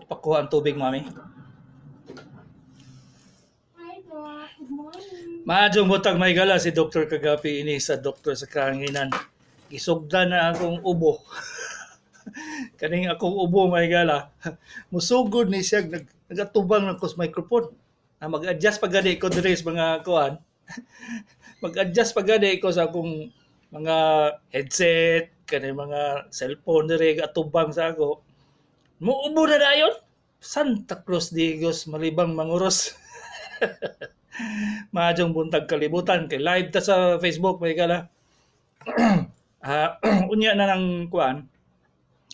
Pakuha ang tubig, mami. Hi, Doc. Good morning. Maayong buntag, mahigala. Si Dr. Kagapi ini sa Doktor sa Kahanginan. Gisugdan na akong ubo. Kaning akong ubo, mahigala. Musugod ni siya nagatubang ng kos microphone. Ah, mag-adjust pa gani ko diri sa mga kuan. Mag-adjust pa gani ko sa akong mga headset, kaning mga cellphone diri atubang sa ako. Muubo na dayon. Santa Cruz Digos malibang manguros. Maayong buntag, kalibutan, kay live ta sa Facebook, mahigala. Ah, unya na ng kuan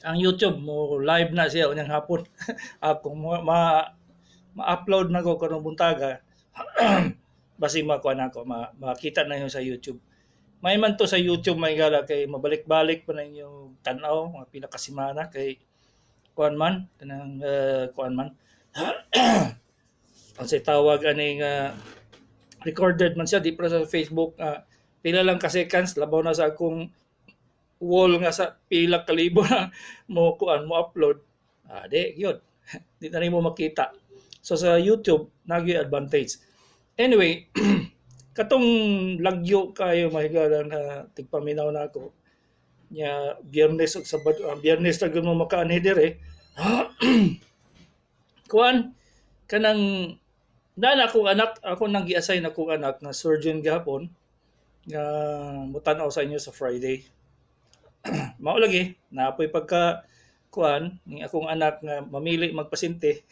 ang YouTube mo live na siya unyang hapon. Ah, kung ma-upload na ko karong buntaga, basi makuan ako, makita na yun sa YouTube. May man to sa YouTube, mahigala, kay mabalik-balik pa na inyong tan-aw mga pila ka semana kay kuan man kanang kuan man ang say tawag aning recorded man siya di pa sa Facebook, pila lang ka seconds labaw na sa akong wall nga sa pila ka libo na mo kuan mo upload, di yun di na nimo makita. So sa YouTube nagyoy advantage. Anyway, katong lagyo kayo, mahigala, na tigpaminaw na ako nya Biyernes ug Sabado, Biyernes ra gyud mo makaanhi dire. Kuan kanang na akong anak, ako nang gi-assign akong anak nga surgeon gihapon nga mutan-aw sa inyo sa Friday. Mao lagi naapoy pagka kuan ni akong anak nga mamili magpasyente.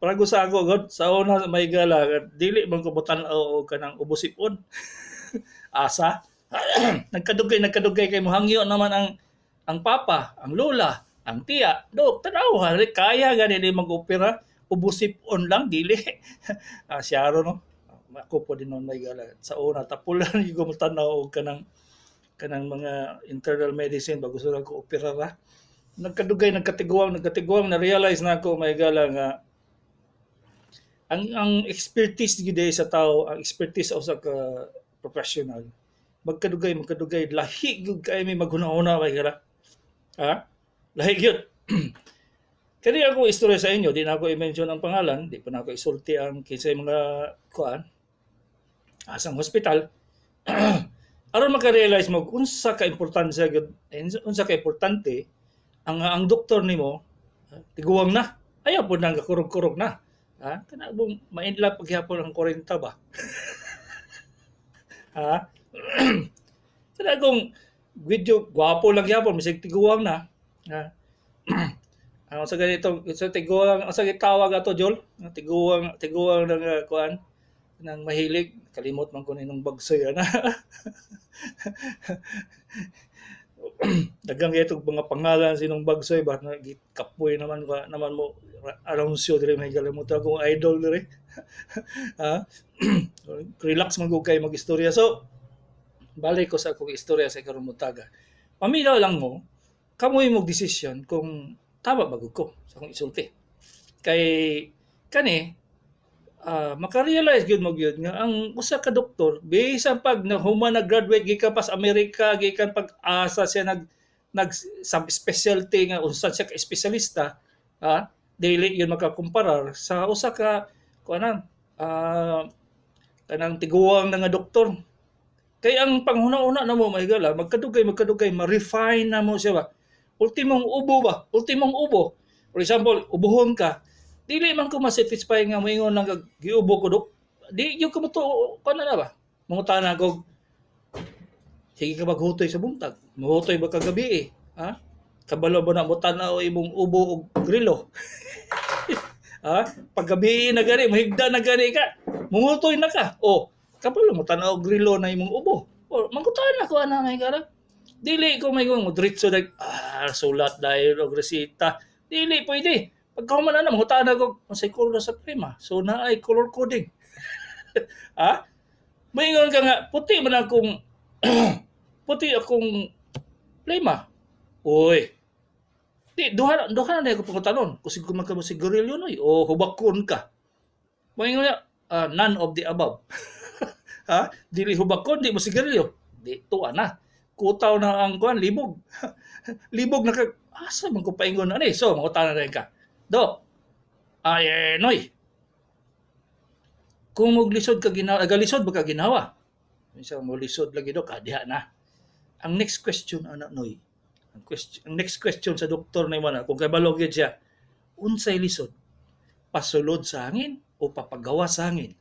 Para sa ako god sa una, mahigala, dili man ko mutan-aw og kanang ubosipon. Asa nagkadugay nagkadugay kay mohangyo naman ang papa, ang lola, ang tiya. Dok, tanaw ha, kaya gani ni mag-opera, ubosipon lang dili. Ah, siyaro no. Ako po din noon, mahigala. Sa una tapulan gyud ko mo og kanang mga internal medicine bago sa ko opera ra. Nagkadugay, nagkatiguang, nagkatiguang, na realize na ako, mahigala, nga ang expertise gyud sa tao, ang expertise sa usa ka professional, magkadugay magkadugay lahi gyud kay may maghuna-huna, mahigala. Ha? Lahi gyud. Kani ako istorya sa inyo, di na ako i-mention ang pangalan, di pa na ako isulti ang kinsay mga kuan asang hospital. Aron maka-realize mo unsa ka importansya gyud, unsa ka importante ang doktor nimo tiguang na. Ayaw po nang kakurog-kurog na. Ha? Kana bong mainlap paghapon ang 40 ba? Ha? Kana kung video gwapo lang gyapon bisag tiguang na. Ha? Ang sa ganito sa tiguang, ang sa gitawag ato Jol, tiguang tiguang ng kuan nang mahilig, kalimot man ko ninong bagsoy ana. Daghang kay mga pangalan sinong bagsoy ba na kapoy naman ka naman mo anunsyo diri, may mo akong idol diri. Ha? Relax man gud kay mag-istorya. So balik ko sa akong istorya sa karong buntaga. Paminaw lang mo, kamoy mo desisyon kung tama ba gud ko sa akong isulti. Kay kani maka-realize gyud mo gyud nga ang usa ka doktor bisan pag nahuman na graduate gikan pa sa Amerika, gikan pag asa siya nag sub-specialty nga unsa siya ka espesyalista, ha, dili yun makakumparar sa usa ka kuanan kanang tiguang na nga doktor. Kay ang panghuna-una na mo, mahigala, magkadugay magkadugay ma-refine na mo siya ba. Ultimong ubo ba, ultimong ubo, for example, ubuhon ka, dili man ko ma-satisfy nga moingon lang kag giubo ko, dok. Di yung kumuto kuan na ba, mangutana ko, sige ka maghutoy sa buntag, muhutoy ba kagabi eh, ha, kabalo ba na mo tan-aw imong ubo og grilo? Ha, paggabi na gani, mahigda na gani ka, mungutoy na ka, o kabalo mo tan-aw og grilo na imong ubo? O mangutana ko ana, mahigala. Dili ko may mo diretso dag sulat dahil og resita, dili pwede. Pagkahuman ana, mangutana ko unsay color sa prema, so naay color coding. Ha, moingon ka nga puti man akong puti akong plema. Uy, Di duha duha na ko pangutanon kung siguro man ka mo sigarilyo, noy, o hubakon ka. Moingon niya, "None of the above." Ha? Dili hubakon, di mo sigarilyo. Di tuwa na. Kutaw na ang kuan, libog. Libog na ka. Asa man ko paingon ani? So, mangutana na ka. Dok, ay, eh, noy. Kung moglisod ka ginawa, galisod ba ka ginawa? Minsan mo lisod lagi, dok, ah, diha na. Ang next question ana, noy. Ang next question sa doktor na na, kung kay balog yun siya, unsay lisod? Pasulod sa hangin o papagawa sa hangin?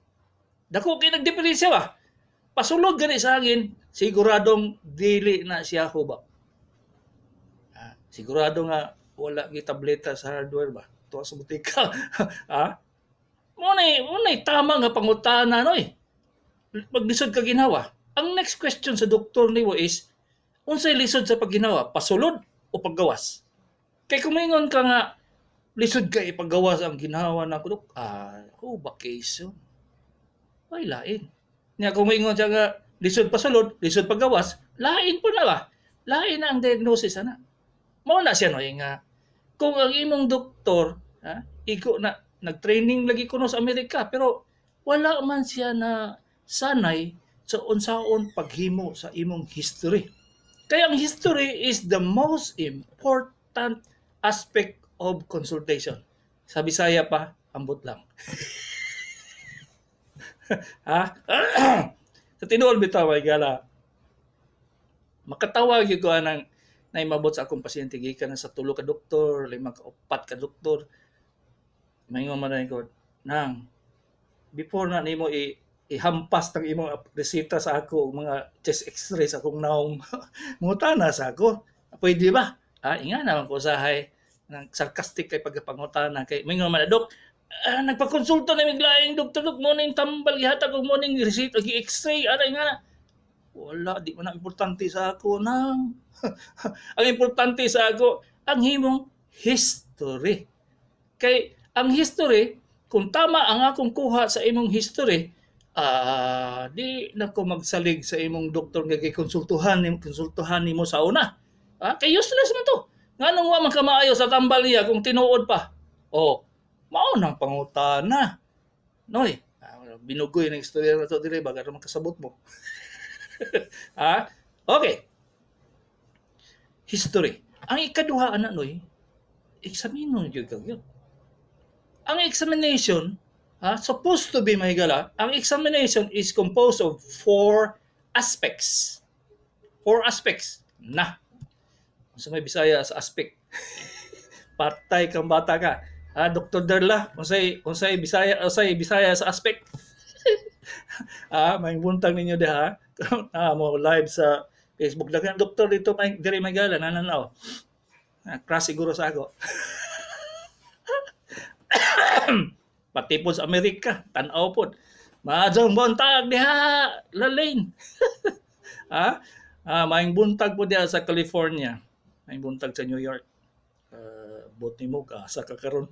Dako kay nagdiferensya ba? Pasulod gani sa hangin, siguradong dili na siya hubak. Ah, sigurado nga wala gi tableta sa hardware ba? Tuwa sa butika. Ha? Mo na tama nga pangutana, noy. Maglisod ka ginawa. Ang next question sa doktor nimo is unsay lisod sa pagginawa? Pasulod o paggawas? Kay kung moingon ka nga lisod ka ipagawas ang ginawa na dok, ah, hubak case. Ay, lain. Nya kung moingon siya nga lisod pasulod, lisod paggawas, lain po na ba? Lain na ang diagnosis ana. Mao na siya, no, nga kung ang imong doktor, ha, iko na nag-training lagi kuno sa Amerika pero wala man siya na sanay sa unsaon paghimo sa imong history. Kaya ang history is the most important aspect of consultation. Sa Bisaya pa, ambot lang. Ha? Sa tinuod bitaw ay gala. Makatawa gyud ko anang naimabot sa akong pasyente gikan na sa tulo ka doktor, lima ka, upat ka doktor. Maingon man ko, "Nang, before na nimo i ihampas ng imong reseta sa ako, mga chest X-ray sa akong naong, mangutana sa ako. Pwede ba?" Ah, inga naman ko usahay nang sarcastic kay pagpangutana kay mingon man, "Dok, ah, nagpakonsulta na mig laing doktor, dok, mo ning tambal gihatag og mo ning reseta gi X-ray ara nga na." "Wala, di man na importante sa ako, nang. Ang importante sa ako ang himong history. Kay ang history, kung tama ang akong kuha sa imong history, ah, di na ko magsalig sa imong doktor nga gikonsultuhan nimo konsultuhan nimo sa una. Ah, kay useless man to. Nganong wa man ka maayo sa tambal niya kung tinuod pa?" Oh, mao nang pangutana. Noy, ah, binugoy ng istorya na to dire baga makasabot mo. Ah, okay. History. Ang ikaduha ana, noy, examine gyud ka gyud. Ang examination, ah, supposed to be, mahigala, ang examination is composed of four aspects. Four aspects. Na. Sa may Bisaya sa aspect. Patay kang bata ka. Ah, Dr. Derla, unsay Bisaya sa aspect? Ah, may buntag ninyo diha. Ah, mo live sa Facebook. Daghan doktor dito may diri may gala nananaw. Ah, crush siguro sa ako. Pati po sa Amerika, tan-aw pod. Maadjong buntag diha, Lalaine. Ah, ah, maayong buntag po diha sa California. Maayong buntag sa New York. Bot nimo ka sa kakaron.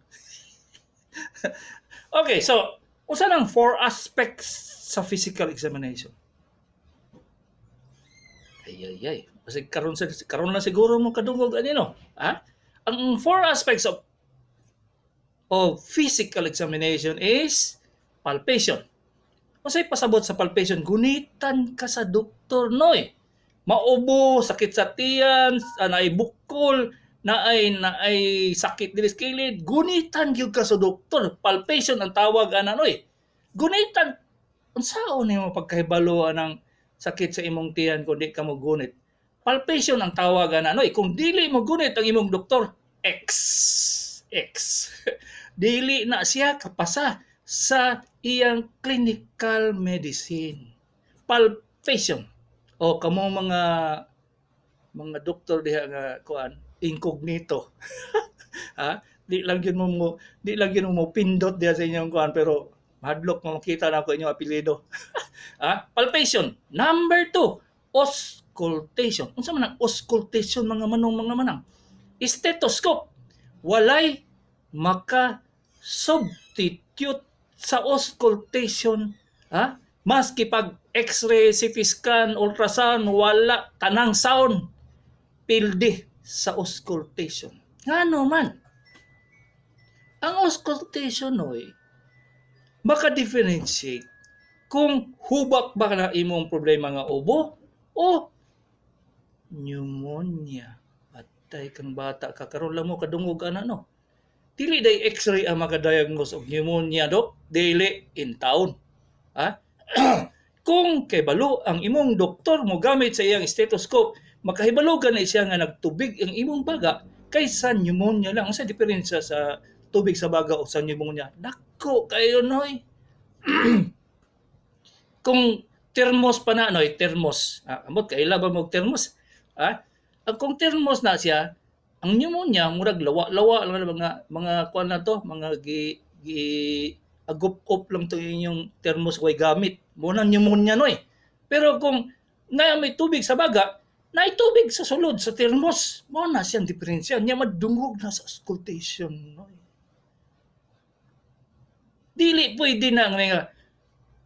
Okay, so unsa nang four aspects sa physical examination? Ay ay ay, kasi karon lang siguro mo kadungog ani, no? Ha? Ang four aspects of physical examination is palpation. Unsay pasabot sa palpation? Gunitan ka sa doktor, noy. Maubo, sakit sa tiyan, ah, naay bukol, naay sakit diri sa kilid, gunitan gyud ka sa doktor. Palpation ang tawag ana, noy. Gunitan, unsaon nimo pagkahibalo anang sakit sa imong tiyan kung di ka mo gunit? Palpation ang tawag ana, noy. Kung dili mo gunit ang imong doktor, X. X. Dili na siya kapasa sa iyang clinical medicine. Palpation. O kamong mga doktor diha nga kuan incognito. Ha? Di lang gyud mo pindot diha sa inyong kuan pero mahadlok mo makita na ako inyong apelyido. Ha? Palpation. Number 2, auscultation. Unsa man ang auscultation, mga manong, mga manang? Stethoscope. Walay maka substitute sa auscultation, ha? Maski pag X-ray, CT scan, ultrasound, wala, tanang sound pildi sa auscultation. Ngano man? Ang auscultation, noy, maka-differentiate kung hubak ba na imong problema nga ubo o pneumonia. Atay kang bata ka, karon lang mo kadungog ana, no. Dili day X-ray ang makadiagnose og pneumonia, dok, dili in town. Ha? Kung kay balo ang imong doktor mo gamit sa iyang stethoscope, makahibalo gani siya nga nagtubig ang imong baga kaysa pneumonia lang. Unsa diferensya sa tubig sa baga o sa pneumonia? Dako kayo, noy. Kung thermos pa na, noy, thermos. Ah, amot kaila ba mo thermos? Ah, ang kung thermos na siya, ang pneumonia murag lawa-lawa lang na mga kuan na to, mga gi gi agup-up lang to inyong thermos way gamit. Mo nang pneumonia, noy. Pero kung na may tubig sa baga, na tubig sa sulod sa thermos, mo na siyang diferensya. Nya madungog na sa auscultation, noy. Dili pwede na nga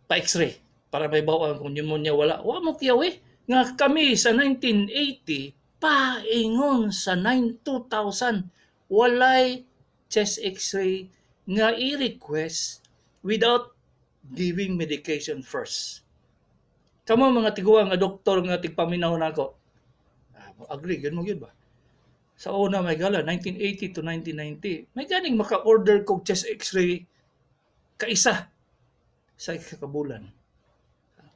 pa-X-ray para may bawang kung pneumonia wala. Wa mo kiyaw eh. Nga kami sa 1980 paingon sa 9 2000, walay chest X-ray nga i-request without giving medication first. Kamo mga tiguang nga doktor nga tigpaminaw nako. Ah, agree gyud mo gyud ba? Sa una, may gala 1980 to 1990, may ganing maka-order kog chest X-ray kaisa sa isa ka bulan.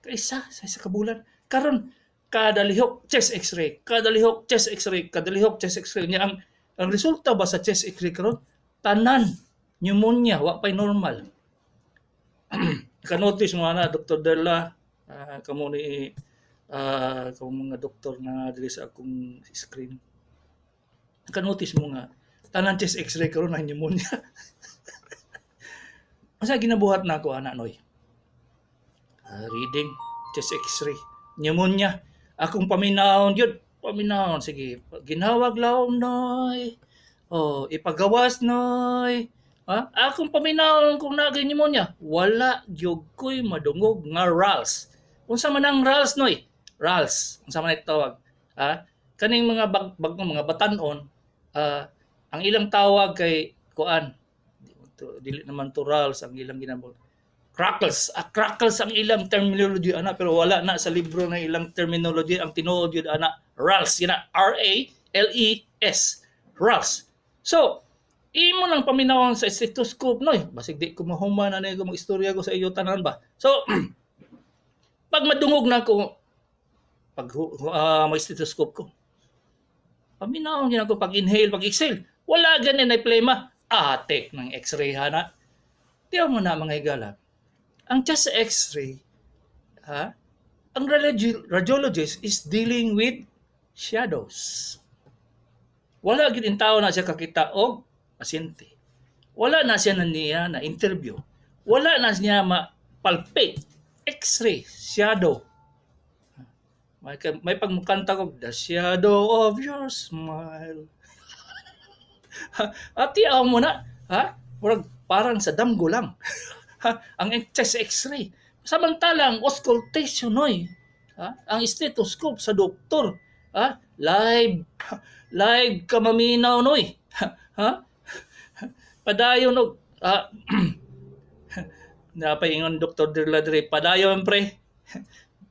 Kaisa sa isa ka bulan. Karon kada lihok chest X-ray, kada lihok chest X-ray, kada lihok chest X-ray. Nya ang resulta ba sa chest X-ray karon, tanan pneumonia, wa pay normal. Ka-notice mo ana, Dr. Dela, kamo ni kamo mga doktor na diri sa akong screen. Ka-notice mo nga tanan chest X-ray karon na pneumonia. Asa ginabuhat na ako ana, noy? Reading chest X-ray, pneumonia. Akong paminawon gyud, paminawon, sige. Ginhawag lawom, noy. Oh, ipagawas, noy. Ha? Akong paminawon kung naa pneumonia, wala gyud ko'y madungog nga rales. Unsa man ang rales, noy? Rales. Unsa man tawag? Ha? Kaning mga bag, bag mga batanon, ang ilang tawag kay kuan. Dili naman to rales ang ilang ginabot. Crackles. Ah, crackles ang ilang terminology ana, pero wala na sa libro na ilang terminology. Ang tinuod yun ana, rales yun na, R A L E S, rales. So imo nang paminawon sa stethoscope, noy. Basig di ko mahuman ana ko mag-istorya ko sa iyo tanan ba. So pag madungog na ako pag mag stethoscope ko, paminawon gyud ako, pag inhale, pag exhale, wala gani na plema, atik ng X-ray hana. Tiyaw mo na, mga higala, ang chest X-ray, ha? Ang radiologist is dealing with shadows. Wala gid tao na siya kakita og pasyente. Wala na siya na niya na interview. Wala na siya ma-palpate. X-ray, shadow. May pagmukanta ko, "The Shadow of Your Smile." Ati mo na, ha? Murag parang sa damgo lang ang chest X-ray. Samantalang auscultation, noy, ha? Ang stethoscope sa doktor, ha? Live live ka maminaw, noy. Ha? Padayon og napaingon Dr. Dirla diri, padayon pre.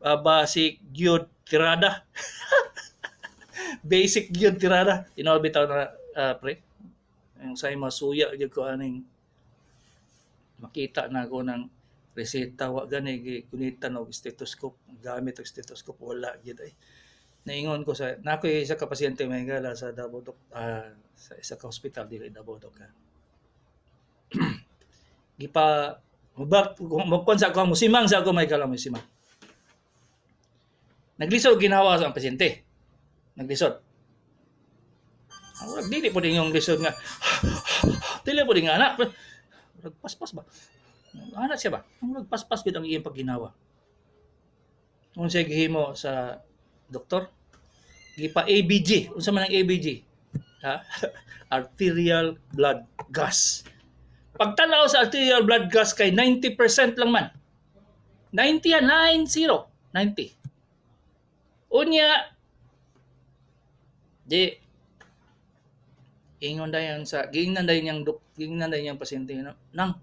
Basic gyud tirada. Basic gyud tirada. Tinuod bitaw na pre. Ang say masuya gyud ko aning makita na ako ng reseta, wa gani gunitan og stethoscope, gamit og stethoscope, wala gyud ay. Naingon ko sa nako isa ka pasyente, may gala sa Davao Doc, sa isa ka hospital dili Davao Doc ha. Gipa mubak mo sa ako, musimang sa ako, may gala, musimang. Naglisod ginawa sa ang pasyente. Naglisod. Ang dili po din yung lisod nga dili po din nga anak. Paspas ba? Anak siya ba? Ang paspas gid ang iyang pagginawa. Unsa gihimo sa doktor? Gipa ABG. Unsa man ang ABG? Ha? Arterial blood gas. Pagtanaw sa arterial blood gas kay 90% lang man. 90 yan, 90. 90. Unya, di, Ingon dayon sa giingnan dayon niyang pasyente, no? "Nang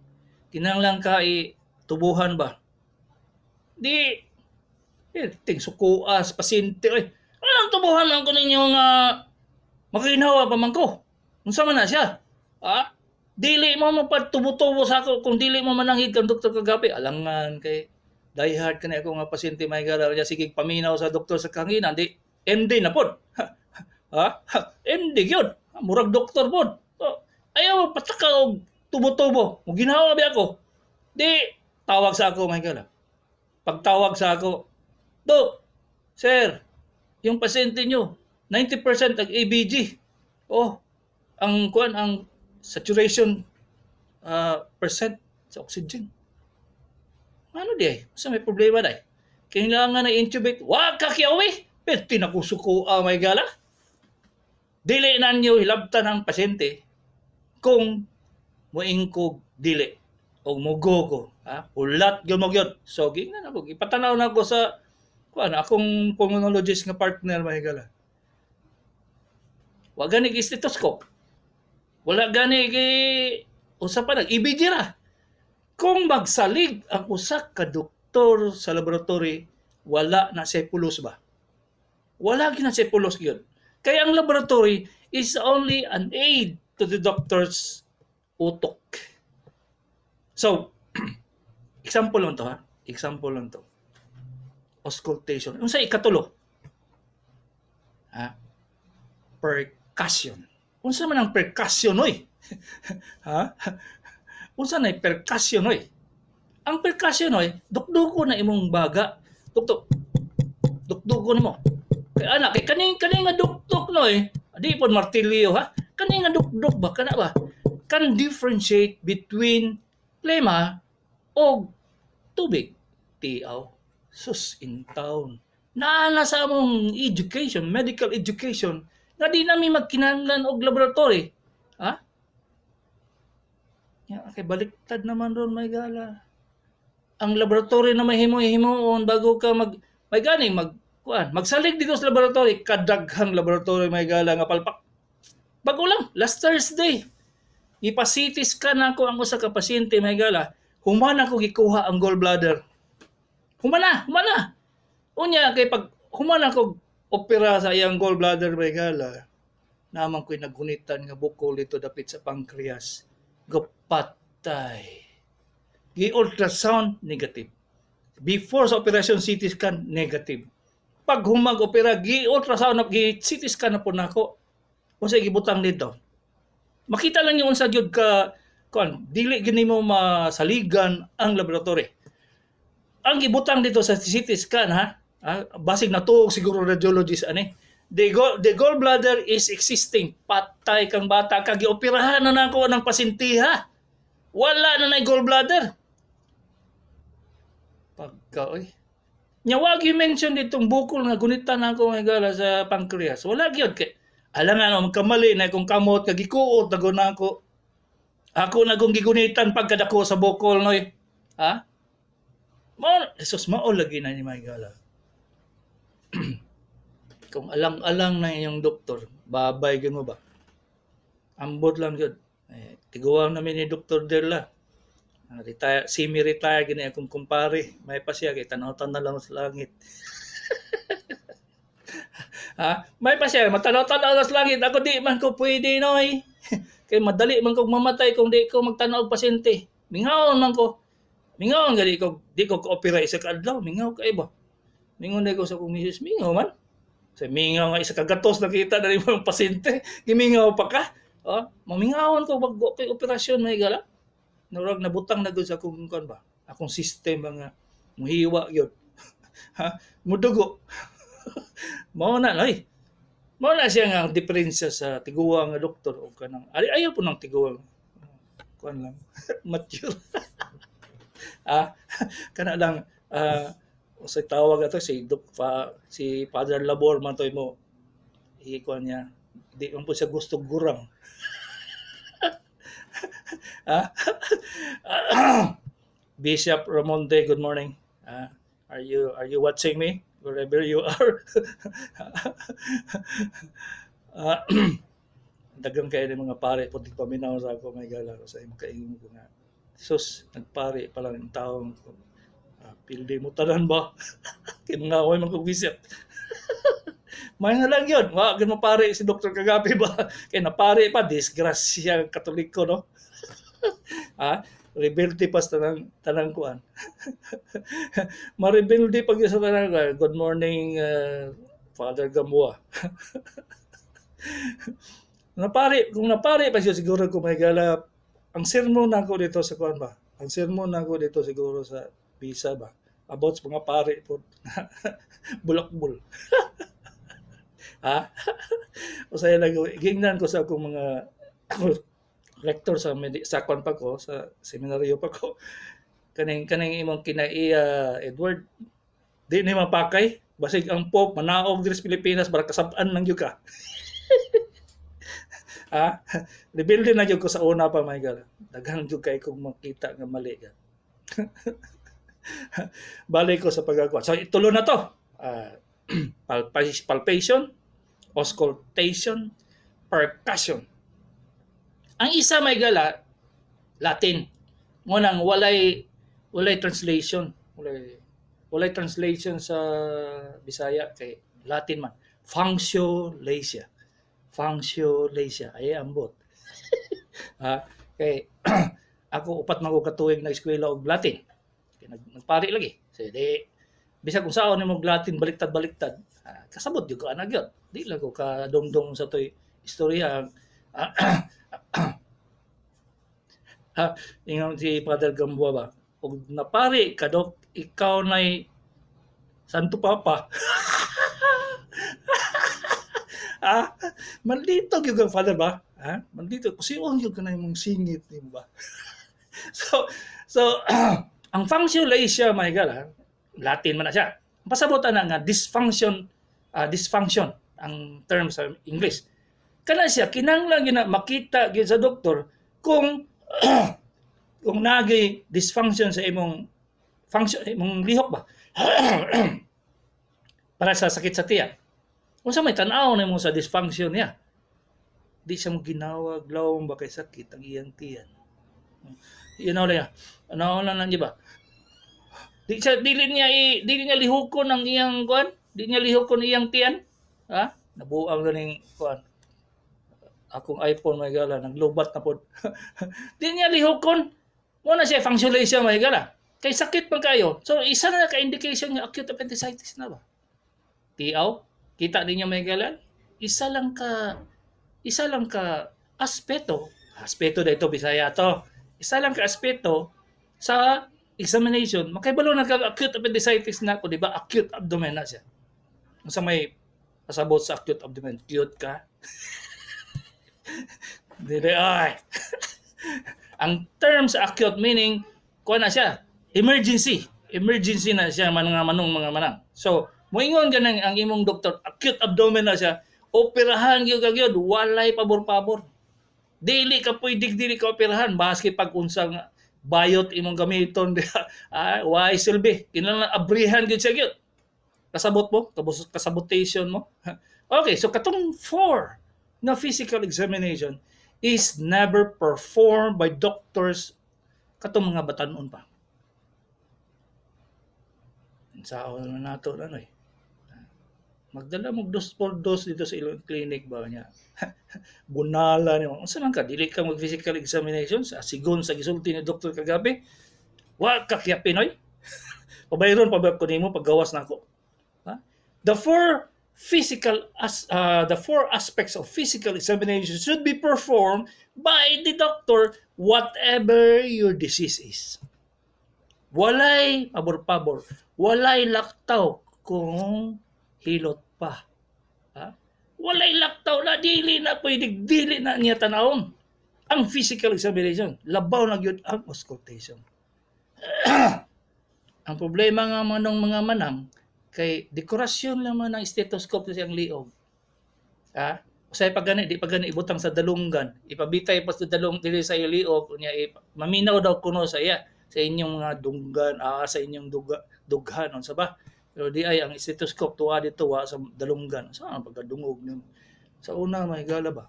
kinahanglan ka i tubuhan ba?" Di eh, ting sukuas pasyente oy. "Anong tubuhan man ko ninyo nga makaginhawa pa man ko? Unsa man na siya? Ha? Dili mo mapatubo-tubo sa ako kung dili mo mananghid kang doktor kagabi." Alangan kay diehard kani ako nga pasyente, may gala niya, sige paminaw sa doktor sa kanginan di MD na pod. Ha? MD gyud. Murag doktor pod. So, ayaw mo pataka og tubo-tubo. Mo ginhawa ba ako? Di tawag sa ako, may gala. Pagtawag sa ako, "Dok, sir, yung pasyente nyo, 90% ang ABG. Oh, ang kuan, ang saturation percent sa oxygen. Ano di ay? Sa may problema dai? Kailangan na intubate. Wa ka kiyawi. Pero tinakusuko ah, may gala. Dili na ninyo hilabtan ang pasyente kung moingkog dili o mugo ko. Ha? Hulat gyud mo gyud." So gingnan ako, ipatanaw na ako sa kuan, akong pulmonologist nga partner, may gala. Wa gani gi stethoscope. Wala gani gi usa pa, nag EBG ra. Kung magsalig ang usa ka doktor sa laboratory, wala na siya pulos ba? Wala gyud na siya pulos gyud. Kaya ang laboratory is only an aid to the doctor's utok. So, example lang to ha. Example lang to. Auscultation. Unsa ikatulo? Ha? Percussion. Unsa man ang percussion oy? Ha? Unsa na percussion oy? Ang percussion oy, dukduko na imong baga. Dukduk. Dukduko nimo. Kay ana kay kaning kaning nga dukduk no eh. Di pod martilyo ha. Kaning nga dukduk ba kana ba? Can differentiate between plema o tubig. Tiaw. Sus in town. Naa na sa among education, medical education, nga di nami magkinahanglan og laboratory. Ha? Ya, kay baliktad naman ron, may gala. Ang laboratory na may himo-himuon bago ka mag may gani mag kuan, magsalig dito sa laboratory, kadaghang laboratory, may gala, nga palpak. Bago lang, last Thursday, ipa-CT scan ako ang usa ka pasyente, may gala. Human ako gikuha ang gallbladder. Humana, humana. Unya kay pag human ako opera sa iyang gallbladder, may gala. Naman ko'y naghunitan nga bukol dito dapit sa pancreas. Gapatay. Gi-ultrasound, negative. Before sa operasyon, CT scan, negative. Pag humag opera, gi-ultrasound na, gi-CT scan na po nako. Unsa gibutang dito? Makita lang yung unsa gyud ka kuan, dili gyud nimo masaligan ang laboratory. Ang gibutang dito sa CT scan ha, basig natuog siguro radiologist ani. The gallbladder is existing. Patay kang bata ka, gioperahan na nako ng pasyente ha. Wala na na gallbladder. Pagka oy. Nya wag you mention ditong bukol nga gunitan nako nga gala sa pancreas. Wala gyud kay alam nga no, magkamali na kung kamot ka gikuot na gud nako. Ako na kung gigunitan pagkadako sa bukol noy. Ha? Mao Jesus, mao lagi na ni may gala. Kung alang-alang na inyong doktor, babay gyud mo ba? Ambot lang gyud. Eh, tiguang namin ni Dr. Derla. Retire, semi-retire gini akong kumpare. May pa siya kay tanaw-tanaw lang sa langit. Ha? May pa siya, matanaw-tanaw lang sa langit. Ako di man ko pwede noy. Kay madali man kog mamatay kung di ko magtanaw og pasyente. Mingawon man ko. Mingawon gali ko, di ko ko-opera isa ka adlaw, mingaw kay ba. Mingon ko sa akong misis, mingaw man. Sa mingaw nga isa ka gatos nakita na rin mo ang pasyente, gimingaw pa ka. Oh, mamingawon ko wag kay operasyon, may gala. Nurag nabutang na gud sa akong kuan ba. Akong system ba nga muhiwa gyud. Ha? Mudugo. Mao na oy. Mao na siya nga ang diferensya sa tiguang nga doktor o kanang ay ayaw po ng tiguang kuan lang mature. Ah, kana lang sa tawag ato si Doc pa, si Father Labor man to mo ikuan niya di man po siya gusto gurang. Ah? Bishop Ramonte, good morning. Are you watching me wherever you are? Daghan kaayo ni mga pare po paminaw sa ako, mga higala, sa imong kaingon ko nga sus, nagpari pa lang yung taong pildi mo tanan ba kay mga away man kog visit. May na lang yun. Wa gyud mapari si Dr. Kagabi ba? Kay napari pa, disgrasya Katoliko, no? Ah, rebelde pa sa tanang, tanang kuan. Marebelde pag sa tanang kuan. Good morning, Father Gamboa. Napari, kung napari pa siya siguro kung may gala, ang sermon nako dito sa kuan ba? Ang sermon nako dito siguro sa Bisa ba? About sa mga pare po. Bulakbul. Ha? Usay lang gingnan ko sa akong mga rector sa kuan pa ko, sa seminaryo pa ko. Kaning imong kinaiya, Edward, di ni mapakay basig ang Pope manaog diri sa Pilipinas para kasab-an lang gyud ka. Ha? Rebelde na gyud ko sa una pa, my God. Daghan gyud kay kong makita nga mali ka. Balik ko sa pagagawa. So itulo na to. Palpation, auscultation, percussion. Ang isa may gala, Latin. Ngunang walay walay translation, walay translation sa Bisaya kay Latin man. Functio laesa. Functio laesa ay ambot. Ha, kay ako 4 man ko ka tuig na eskwela og Latin. Kay nagpari lagi. So di bisag kung saon nimo Latin baliktad-baliktad, kasabot gyud ko ana gyud. Di lang ko kadumdum sa toy istorya. Ha, ingon si Father Gamboa ba, "Og napari ka, dok, ikaw nay Santo Papa." Ah, mandito gyud kang father ba? Ha? Mandito kusion gyud ka na imong singit nimo ba? So ang functio laesa, my God, ha? Latin man na siya. Ang pasabot na nga dysfunction, dysfunction ang term sa English. Kana siya kinahanglan gyud na makita gyud sa doktor kung nagay dysfunction sa imong function, imong lihok ba, para sa sakit sa tiyan. Unsa may tan-aw nimo sa dysfunction niya? Di siya mo ginawag lawom ba kay sakit ang iyang tiyan. You know lang, ano lang lang di ba? Di siya dili niya lihukon ang iyang kuan, di niya lihukon iyang tiyan. Ha? Nabuang na ning kuan. Akong iPhone, may gala, naglubat na pod. Di niya lihukon. Mo na siya functio laesa, may gala. Kay sakit man kayo. So isa na ka indication nga acute appendicitis na ba? Tiaw, kita ninyo, may gala. Isa lang ka aspeto. Aspeto da ito Bisaya to. Isa lang ka aspeto sa examination, makibalo na kag acute appendicitis na ko, di ba? Acute abdomen na siya. Unsa may pasabot sa acute abdomen? Cute ka? Dili ay. Ang term sa acute meaning kuha na siya, emergency. Emergency na siya manang manong mga manang. So, moingon ganang ang imong doktor, acute abdomen na siya, operahan gyud ka gyud, walay pabor-pabor. Dili ka pwede dili ka operahan baski pag unsang bayot imong gamiton diha. Ah, why silbi? Kinahanglan abrihan gyud siya gyud. Kasabot mo? Kasabotation mo? Okay, so katong four na physical examination is never performed by doctors katong mga batanon pa. Sao na nato na eh. Magdala mo dos por dos dito sa ilang clinic ba niya. Bunala nimo. Unsa man ka dili ka mag physical examination sa sigon sa gisulti ni Dr. Kagabi? Wa ka kya Pinoy. Pabayron pa ba ko nimo paggawas nako? Ha? The four aspects of physical examination should be performed by the doctor whatever your disease is. Walay pabor-pabor, walay laktaw kung hilot pa. Ha? Walay laktaw na dili na pwede dili na niya tanawon. Ang physical examination, labaw na gyud ang auscultation. Ang problema nga manong mga manang kay dekorasyon lang man ang stethoscope sa siyang liog. Ha? Usay pa gani, di pa gani ibutang sa dalunggan. Ipabitay pa sa dalung dili sa liog unya maminaw daw kuno sa iya sa inyong mga dunggan, sa inyong dughan unsa ba? Pero di ay ang stethoscope tuwa dito wa sa dalunggan. Sa ang pagkadungog nimo? Sa una may gala ba?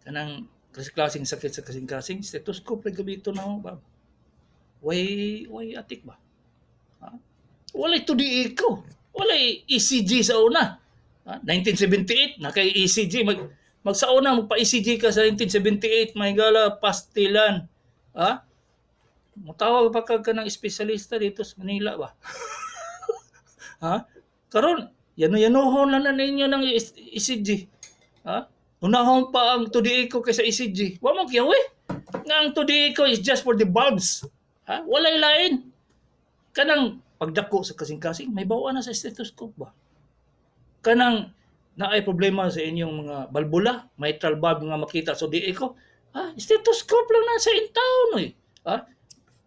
Kanang klase-klaseng sakit sa kasing-kasing, stethoscope ra gamiton namo ba? Way atik ba? Ha? Walay 2D echo. Walay ECG sa una. Ha? 1978 na kay ECG, mag sa una magpa ECG ka sa 1978, may gala pastilan. Ha? Mutawag pa ka ng espesyalista dito sa Manila ba? Ha? Karon, yano-yanohon lang na ninyo ng ECG. Ha? Unahon pa ang 2D echo kaysa ECG. Wa mo kiyaw eh. Nga ang 2D echo is just for the bulbs. Ha? Walay lain. Kanang pagdako sa kasing-kasing, may bawa na sa stethoscope ba? Kanang naay problema sa inyong mga balbula, mitral valve nga makita sa 2D echo, ha? Stethoscope lang na sa in town oy. Ha?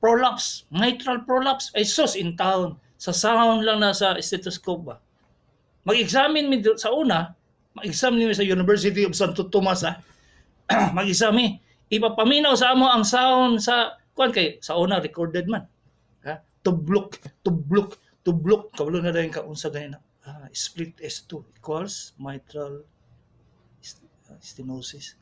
Prolapse, mitral prolapse, ay sus in town. Sa sound lang na sa stethoscope ba? Mag-examine mi sa una, mag-examine mi sa University of Santo Tomas, ha. Mag-examine. Ipapaminaw sa amo ang sound sa kuan kay sa una recorded man. Ha? Tublok, tublok, tublok. Kabalo na dayon ka unsa gani na. Ah, split S2 equals mitral stenosis.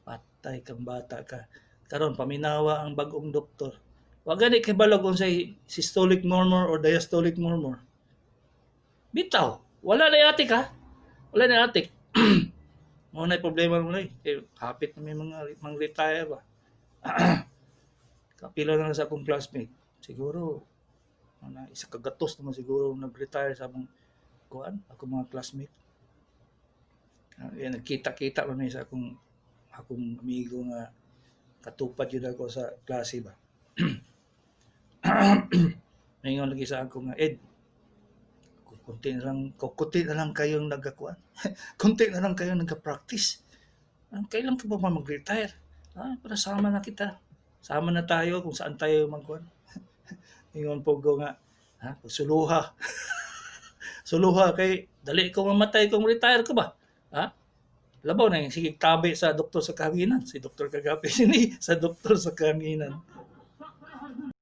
Patay kang bata ka. Karon paminawa ang bag-ong doktor. Wa gani kay balog unsay systolic murmur or diastolic murmur. Bitaw, wala na atik ha. Wala na atik. Mao na problema mo na eh. Kay hapit na may mga mang retire ba. Kapila na lang sa akong classmate. Siguro ano, isa ka gatos naman siguro nag-retire sa among kuan, ako mga classmate. Ah, yan, nagkita-kita man mi sa akong amigo nga katupad yun ako sa klase ba. Ngayon lagi sa ako nga, "Ed, kunti na lang kayong nagakuan. Kunti na lang kayong nagka-practice. Ah, kailan ka ba mag-retire? Ah, para sama na kita. Sama na tayo kung saan tayo magkuan." Ingon po ko nga, ha, suluha. Suluha kay dali ko mamatay kung retire ko ba? Ha? Labaw na yung sige tabi sa doktor sa kahanginan. Si Doktor Kagapi ni sa doktor sa kahanginan.